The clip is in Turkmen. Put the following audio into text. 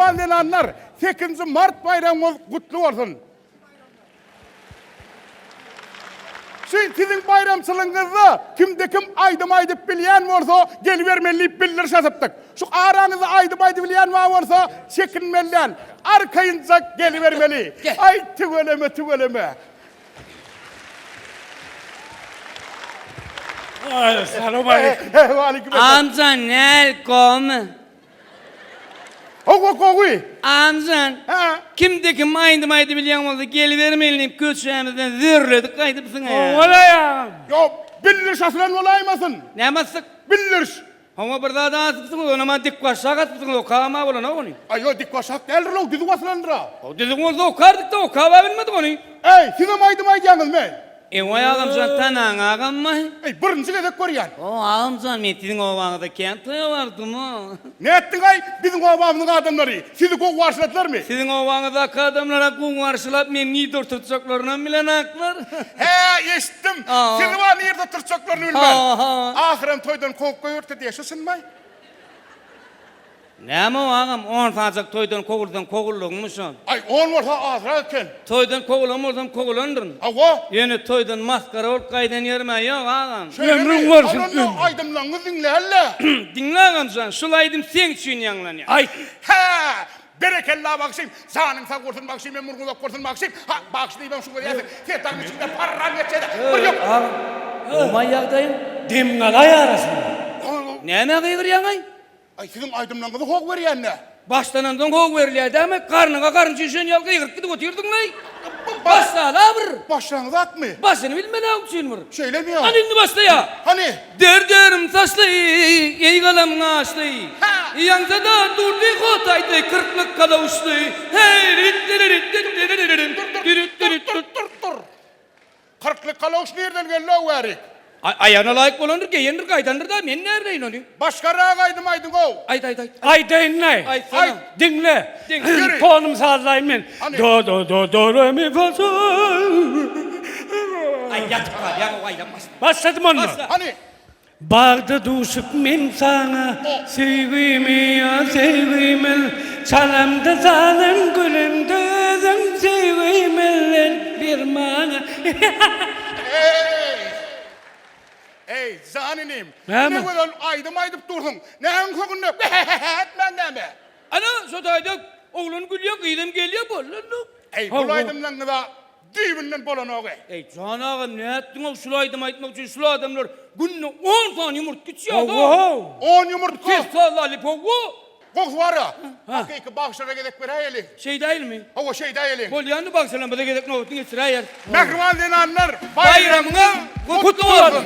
Mähriban zenanlar, sekizinji mart baýramyňyz gutly bolsun! Şu siziň baýramçylygyňyzda kimde-kim aýdym aýdyp bilýän bolsa, gelibermeli diýip bildiriş atypdyk. Şu araňyzda aýdym aýdybilýän bar bolsa, çekinmeli däl, arkaýynjak gelibermeli. Aý, tüweleme, tüweleme. Salowmaleýkim. Waleýkim essalam. Amjan näl gowymy? Hawa gowy. Amjan. Hä? Kimde kim aýdym aýdybilýän bolsa gelibermeli diýip köçämizden zörledik gaýdypsyň-a. Hawa-laý agam. Ýok, bildiriş asylan bolaýmasyn? Näme asdyk? Bildiriş. Hawa bir zat asypsyňyz, onam-a dikbaşak asypsyňyz, okabam-a bolanok ony. Aý, ýok, dikbaşak däldir-ow, düzüw asylandyr-a. Hawa, düzüw bolsa okardyk-da, okab-a bilmedik ony. Äý, sizem aýdym aýdýaňyzmy? Ewaý agamjan tanaň agammy? Eý, birinji gezek görýän. O agamjan men siziň obaňyza kän toýa bardym-a. Nätdiňaý, biziň obamyzyň adamlary sizi gowy garşyladylarmy? Siziň obaňyzdaky adamlar-a gowy garşylap meni nirde oturtjaklarynam bilenaklar. Hä, eşitdim. Sizi bar nirde oturtjaklaryny bilmän. Ahyram toýdan kowup goýberipdir diýýä, şu çynmaý? Näme o agam, on sanyjak toýdan kowulsaň kowuldygyňmy şol? Aý, on bolsa azrak eken. Toýdan kowulan bolsam kowulandyryn. Hawa. Ýöne toýdan masgara bolup gaýdan ýerim-ä ýok, agam. Ömrüň bolsun, Hany onda ömrüň. aýdymlaňňy diňläl-le. Diňle agamjan, şul aýdym seň üçin ýaňlanýar. Aýt. Hä! Berekella bagşym! Janyň sag bolsun bagşym, ömrüň uzak bolsun bagşym! Ha, bagşy diýibem şu görýärsiň, serdaryň içinde parran geçýär-de, bir ýok. Agam, gowmaý ýagdaýyň? Demgalaý arasynda. Nämä gygyrýaň-aý? Aý siziň aýdymlaryňyzy hog berýän-dä. Başlanansoň hog berilýär dämi? Garnyňa garyn çüýşen ýaly gygyryp gidip otyrdyň-laý. Başla-la bir. Başlan zatmy? Başyny bilmen-ä üçin bir. Şeýlemi ýa? Hany indi başlaýa. Hany? Der-derim saçly, eý galam gaşly. Ýaňsa-da Durdy hotaýdy, kyrklyk galawuşly. Heý, rit-ri-rit-rit-ri-ri-rim, Dur, dur, dur, dur. Kyrklyk galoş nirden geldi-ow bärik? Aý, aýagyna laýyk bolandyr, geýendir, gaýdandyr-da, men näbileýin ony? Başgarak aýdym aýdyň-ow! Aýt, aýt, aýt. Aýdaýyn-laý. Aýtsana. Aýt. Diňle. Diňle. Tonumy sazlaýyn men. Hany? Do, do, do, do, re, mi, fa, sol. Aý, ýatyp galýaň-ow, aýdan başla. Başladym onda. Başla. Hany? Bagda duşup men saňa söýgimi ýa söýgimil Çalamda sazym gülemde özüm söýgimil bir maňa Eý! Eý, jan inim! Näme? Ne gözel aýdym aýdyp dursuň. Näň kökünde be-he-he-he etmän näme? Ana, şo taýda oglan gülýär, gyzam gelýär, boldy indi. Eý, bul aýdymlaňyz-a Düýbünden bolanok-eý. Eý, jan agam, nätdiň-ow şul aýdymy aýtmak üçin şul adamlar günde on sany ýumurtga içýär-da. Hawa-how. On ýumurtga? Ses sazlalyp, hawa. Gowsy bar-a. Hakyky bagşylara gezek beräýeliň. Şeýdäýelimi? Hawa, şeýdäýeliň. Bolýandy bagşylarymyza gezek nobatyny geçiräýeris. Mähriban zenanlar, Baýramyňyz gutly bolsun!